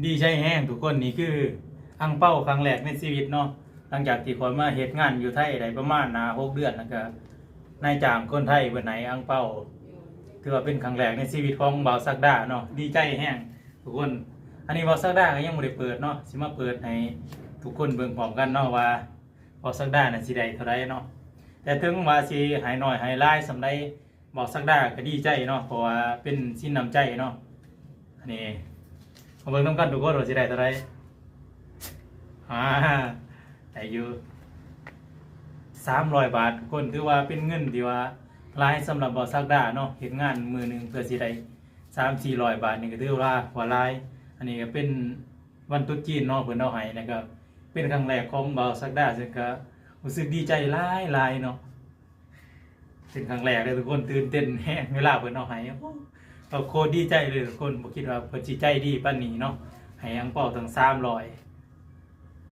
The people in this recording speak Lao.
ດີໃຈແຮງທຸກຄົນ, ນີ້ຄືອັ່ງເປົາຄັ້ງແລກໃນຊີວິດເນາະ. ຫຼັງຈາກທີ່ຂ້ອຍມາເຮັດງານຢູ່ໄທໄດ້ປະມານຫ້າຫົກເດືອນ ແລ້ວກໍນາຍຈ້າງຄົນໄທເພິ່ນໃຫ້ອັ່ງເປົາ ຖືວ່າເປັນຄັ້ງແລກໃນຊີວິດຂອງບ່າວສັກດາເນາະ. ດີໃຈແຮງທຸກຄົນ. ອັນນີ້ບ່າວສັກດາກໍຍັງບໍ່ໄດ້ເປີດເນາະ, ຊິມາເປີດໃຫ້ທຸກຄົນເບິ່ງພ້ອມກັນເນາະວ່າບ່າວສັກດານັ້ນຊິໄດ້ເທົ່າໃດເນາະ. ແຕ່ເຖິງວ່າຊິໃຫ້ໜ້ອຍໃຫ້ຫຼາຍສ່ຳໃດ ບ່າວສັກດາກໍດີໃຈເນາະ, ເພາະວ່າເປັນສິນນ້ຳໃຈເນາະ. ອັນນີ້ມາເບິ່ງນຳກັນທຸກຄົນວ່າຊິໄດ້ເທົ່າໃດ. ອາ ໄດ້ຢູ່ສາມຮ້ອຍບາດທຸກຄົນ, ຖືວ່າເປັນເງິນທີ່ວ່າຫຼາຍສຳລັບບ່າວສັກດາເນາະ. ເຮັດງານມື້ໜຶ່ງເພື່ອຊິໄດ້ສາມສີ່ຮ້ອຍບາດນີ້ກໍຖືວ່າ ວ່າຫຼາຍ. ອັນນີ້ກໍເປັນວັນຕຣຸດຈີນເນາະ ເພິ່ນເອົາໃຫ້, ແລ້ວກໍເປັນຄັ້ງແລກຂອງບ່າວສັກດາ, ເຊິ່ງກໍຮູ້ສຶກດີໃຈຫຼາຍໆເນາະ. ເປັນຄັ້ງແລກເດີທຸກຄົນ, ຕື່ນເຕັ້ນແຮງເວລາເພິ່ນເອົາໃຫ້. ໂອ້ ກໍໂຄດດີໃຈເລີຍທຸກຄົນ, ບໍ່ຄິດວ່າເພິ່ນຊິໃຈດີປານນີ້ເນາະ, ໃຫ້ອັ່ງເປົາຕັ້ງສາມຮ້ອຍ